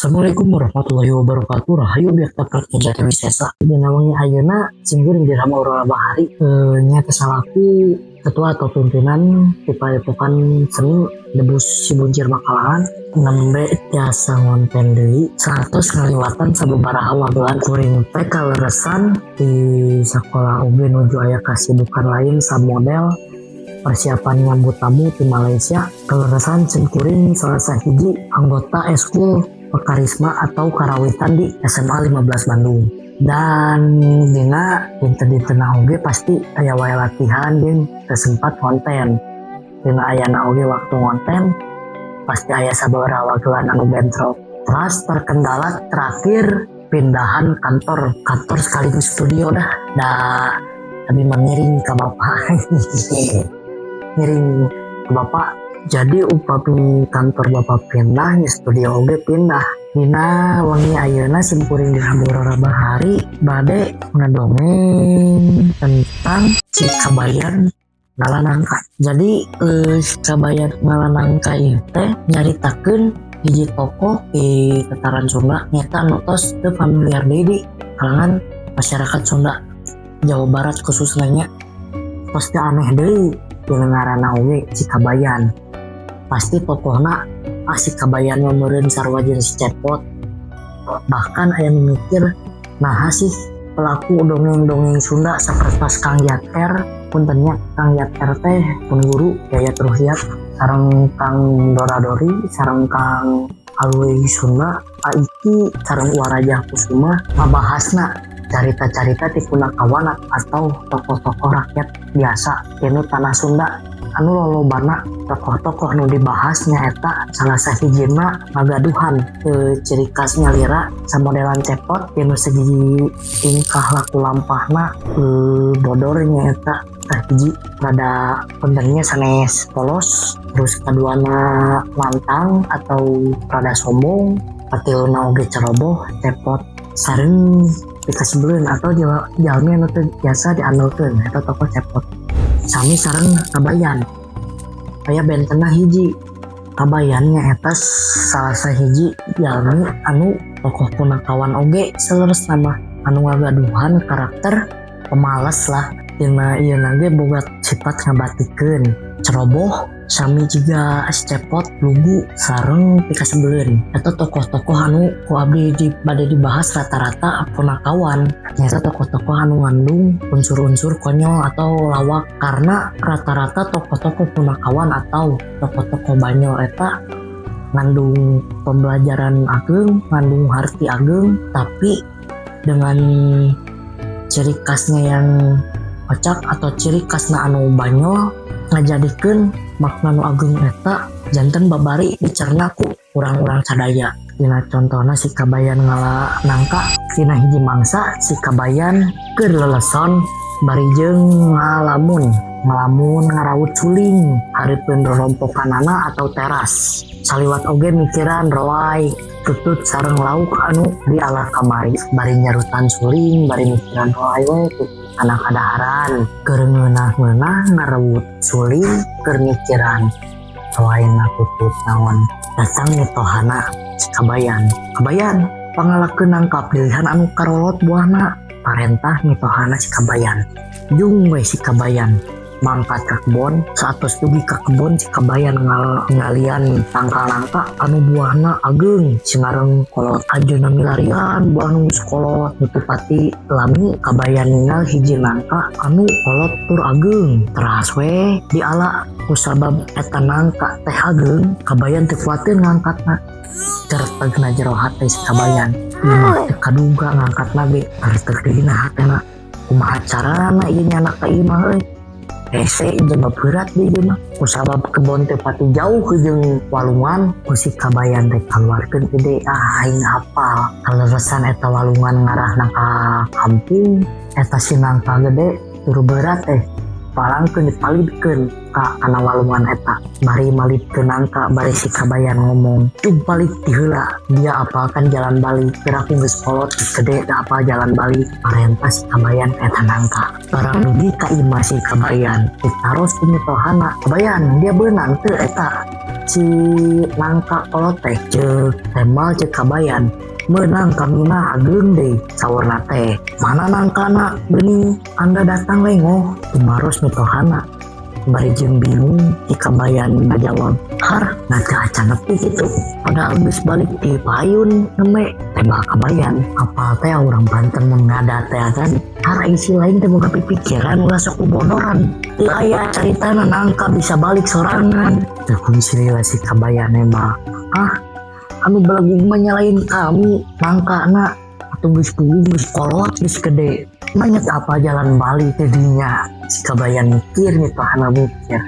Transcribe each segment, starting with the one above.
Assalamualaikum warahmatullahi wabarakatuh. Rahayu biakta Praja Wisesa. Dina wengi ayeuna simkuring Dirham Aurora Bahari nyaeta salaku ketua atau pimpinan di Padepokan Seni Debus Sibuncir Makalangan, nembe tiasa ngonten deui 100 ngaliwatan sababaraha wagelan. Kuring teh kaleresan di sekolah oge nuju aya kasibukan lain, samodel persiapan nyambut tamu di Malaysia. Kaleresan simkuring salah sahiji anggota eskul Karisma atau karawitan di SMA 15 Bandung, dan dina dinten-dinten oge pasti aya wae latihan jeung teu sempat konten. Dina ayana oge waktu ngonten pasti aya sababaraha wagelan anu bentrok. Terus terkendala terakhir pindahan kantor, kantor sekaligus studio. Dah dah, abi mah ngiring ke bapak, ngiring ke bapak. Jadi upami kantor bapak pindah ya studio oge pindah. Dina wengi ayeuna simkuring Dirham Aurora Bahari bade ngadongeng tentang Si Kabayan Ngala Nangka. Jadi Si Kabayan Ngala Nangka ieu teh nyaritakeun hiji tokoh di tataran Sunda nyaeta anu tos teu familiar deui di kalangan masyarakat Sunda, Jawa Barat khususnya nya. Tos teu aneh deui dina ngaranna oge Si Kabayan, pasti tokohna, ah, si Kabayan meureun sarua jeung si Cepot. Bahkan aya nu mikir, naha sih pelaku dongeng-dongeng Sunda sapertos Kang Yat R, punten nya, Kang Yat R teh pun guru Yayat Ruhiat, sareng Kang Dora Dori, sareng Kang Alwi Sunda, Aiki, sareng Waraja Kusuma ngabahasna carita-carita ti punakawan atau tokoh-tokoh rakyat biasa tinu tanah Sunda, anu lolobana tokoh-tokoh nu dibahas nyaeta salah sahijina ngagaduhan ciri khas nyalira samodelan Cepot tinu segi tingkah laku lampahna, bodor nyaeta kahiji rada pentingnya sanes polos, terus kaduana lantang atau rada sombong, katiluna oge ceroboh, cepot, sareng pikasebeleun atau jalmi anu teu biasa diandalkeun. Eta tokoh Cepot sami sareng Kabayan. Aya bentena hiji, Kabayan nyaeta salah sahiji jalmi anu tokoh punakawan oge saleresna mah, anu ngagaduhan karakter pemalas lah. Dina ieu ge boga sifat ngabatikeun, ceroboh, sami jiga si Cepot, lugu sareng pikasebeleun. Eta tokoh-tokoh anu ku abdi bade dibahas rata-rata punakawan nyaeta tokoh-tokoh anu ngandung unsur-unsur konyol atau lawak, karena rata-rata tokoh-tokoh punakawan atau tokoh-tokoh banyol eta ngandung pembelajaran ageng, ngandung harti ageng, tapi dengan ciri khasnya yang kocak atau ciri khasna anu banyol ngajadikeun makna nu ageng eta janten babari dicerna ku urang-urang sadaya. Dina contohna Si Kabayan Ngala Nangka, dina hiji mangsa si Kabayan keur leleson bari jeung ngalamun, ngalamun ngarawut suling hareupeun rorompokanana atau teras, saliwat oge mikiran roai tutut sareng lauk anu dialah kamari. Bari nyarutan suling bari mikiran roai we tutut anak kadaharan. Keur ngeunah-ngeunah ngarawut suling keur mikiran roaina tutut naon, datang mitohana si Kabayan. "Kabayan, pangalakeun nangka pilihan anu karolot buahna," parentah mitohana si Kabayan. Jung we si Kabayan mangkat ka kebon. Saatos dugi ka kebon, si Kabayan ngalian tangkal nangka anu buahna ageng sinareng kolot. Ajeuna milarian buah nu geus kolot. Nu teu pati lami Kabayan ningal hiji nangka anu kolot tur ageng, teras we diala. Kusabab eta nangka teh ageng, Kabayan teu kuateun ngangkatna. Certegna jero hate si Kabayan, "Ieu mah teu kaduga ngangkatna ge." Karteg dina hatena, "Kumaha carana ieu nyanak ka ieu mah euy? Hese jeung berat di ieu mah." Kusabab kebon teh pati jauh jeung walungan, ku si Kabayan teh kaluarkeun ide, "Ah, aing hafal kaleresan eta walungan ngarahna ka kampung. Eta si nangka gede tur berat teh palangkeun, dipalidkeun ka kana walungan eta." Bari malidkeun nangka, bari si Kabayan ngomong, "Cug balik ti heula, dia apalkan jalan balik. Piraku geus kolot geus gede da apal jalan balik," parentah si Kabayan eta nangka. Barang dugi ka imah si Kabayan, ditaros ku mitohana, "Kabayan, dia beunang teu eta?" Si nangka kolot teh ceuk tembal ceuk Kabayan. Meunang kami mah ageung deui saurna teh. Mana nangkana geuning Anda datang lengoh tumaros mitohana. Bari jeung bingung si Kabayan ngajawab, har nah teu acan nepi kitu. Padahal geus balik ti payun nembe tembal Kabayan. Apal teh urang Banten mun ngada teh kan. Har isi lain teh boga pipikiran ulah sok bodoran. Teu aya caritana nangka bisa balik sorangan. Teu kungsi lila si Kabayan nembak. Ah, anu belegug mah nyalain kami nangkana atuh geus puguh geus kolot geus gede. Banyak apa jalan balik jadinya si Kabayan mikir mitohana mikir.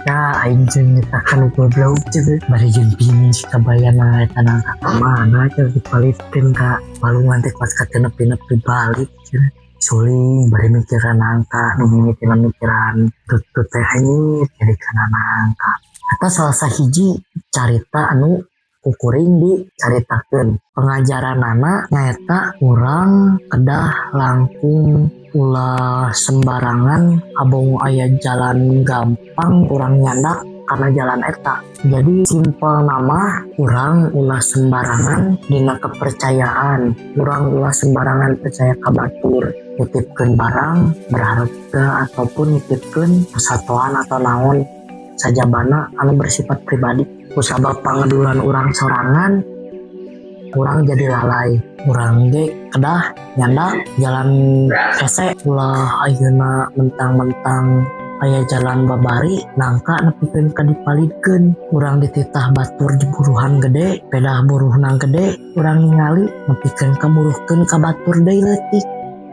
Nah, aing jeung nyetakan goblok cenah. Bari jeung bingung si Kabayan eta nangka ka mana cenah dipalidkeun ka walungan teh kuat ka teu nepi-nepi balik cenah. Suling bari mikiran nangka nu mimitina mikiran tutut teh hanyut jadi kana nangka. Eta salah sahiji carita anu kukuring dicaritakeun. Pengajaranana nyaeta urang kedah langkung ulah sembarangan abong aya jalan gampang urang nyandak karena jalan eta. Jadi simpel nama urang ulah sembarangan dina kepercayaan, urang ulah sembarangan percaya ka batur, nitipkeun barang berharga ataupun nitipkeun persatuan atau naon sajabana anu bersifat pribadi. Kusabab pangedulan urang sorangan, urang jadi lalai. Urang ge kedah nyandak jalan hese ulah ayeuna mentang-mentang aya jalan babari nangka nepikeun ka dipalidkeun. Urang dititah batur di buruhan gede, pedah buruhna gede, urang ningali nepikeun ka buruhkeun ka batur deui leutik.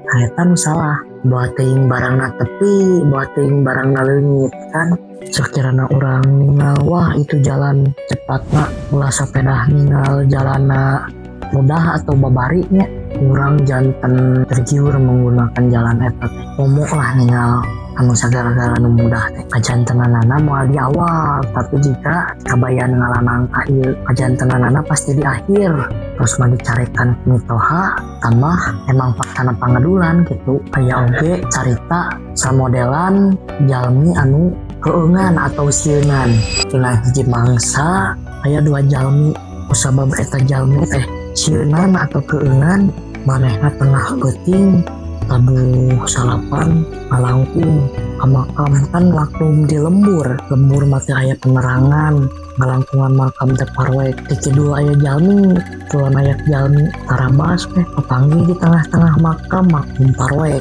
Nah, eta nu salah. Bawa teuing barangna tepi, bawa teuing barangna leungit kan. Sekirana urang ningal wah itu jalan cepatna ulah sapedah ningal jalanna mudah atau babari nya urang janten tergiur menggunakan jalan eta teh. Komo lah ningal anu sagala-gala nu mudah teh. Kajantenanana moal di awal, tapi jika Kabayan ngala nangka ieu kajantenanana pasti di akhir. Terus mah dicarekan mitoha tambah emang faktana pangedulan gitu. Aya oge carita samodelan jalmi anu keungan atau sieunan. Dina hiji mangsa aya dua jalmi kusabab eta jalmi teh sieunan atau keungan manehna tengah peuting tabuh salapan ngalangkung ka makam kan maklum di lembur, lembur mah teu aya penerangan ngalangkungan makam teh parwek. Di kidul aya jalmi kulon aya jalmi tarabas teh papanggih di tengah-tengah makam maklum parwek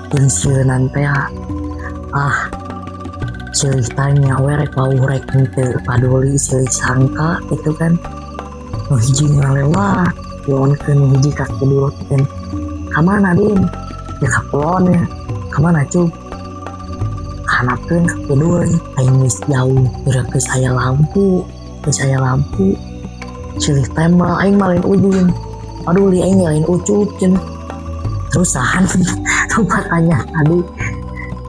jeung sieunan teh. Ah, silih tanya we rek wawuh rek henteu paduli silih sangka gitu kan. Nu hiji ngalewat kulonkeun nu hiji ka kidulkeun, ka mana Din? Ya ka kulon ya. Ka mana Cuk? Hanapkeun ka kidul. Aing geus jauh geura geus aya lampu, geus aya lampu silih tembal aing mah lain ujung paduli aing lain Ucup cenah. Terusan lupa tanya tadi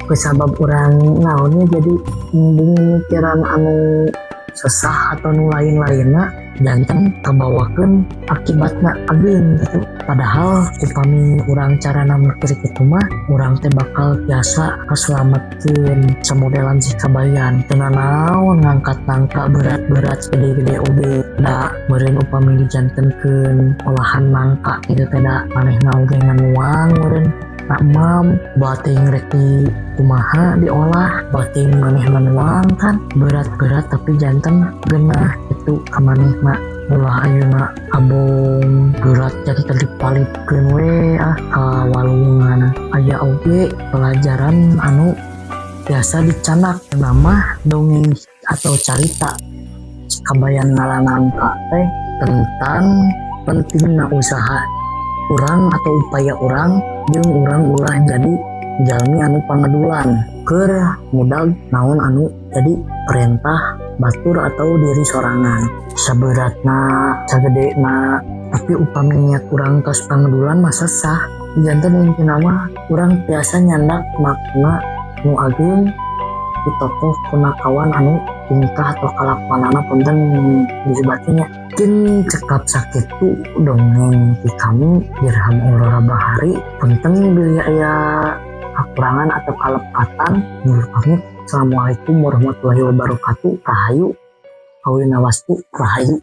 kusabab urang naonnya jadi embung mikiran anu sesah atau nu lain-lainna janten kabawakeun akibatna ageung gitu. Padahal upami urang carana mikir kitu mah urang teh bakal biasa kaselametkeun samodelan si Kabayan. Teu nanaon ngangkat nangka berat-berat gede-gede oge da meureun upami dijantenkeun olahan nangka kitu teh da manehna oge nganuang meureun emam bating rek di kumaha diolah bating manehna nuang kan berat-berat tapi janten genah itu ka manehna. Ulah ayeuna abong berat jadi teu dipalidkeun we ah ka walungan. Aya oge pelajaran anu biasa dicanak nama dongeng atau carita Kabayan ngala nangka teh tentang pentingna usaha urang atau upaya urang jeung urang ulah jadi jalmi anu pangedulan keur modal naon anu jadi perintah batur atau diri sorangan saberatna sagedena. Tapi upami niat urang tos pangedulan mah sesah. Janten intina mah urang biasa nyandak makna nu ageung di tokoh punakawan anu tingkah atau kalakuanana punten disebatnya. Mungkin cekap sakitu dongeng ti kami Dirham Aurora Bahari. Punten bilih aya kakurangan atau kalepatan. Menurut kami, assalamualaikum warahmatullahi wabarakatuh. Rahayu. Kawina Wastu Rahayu.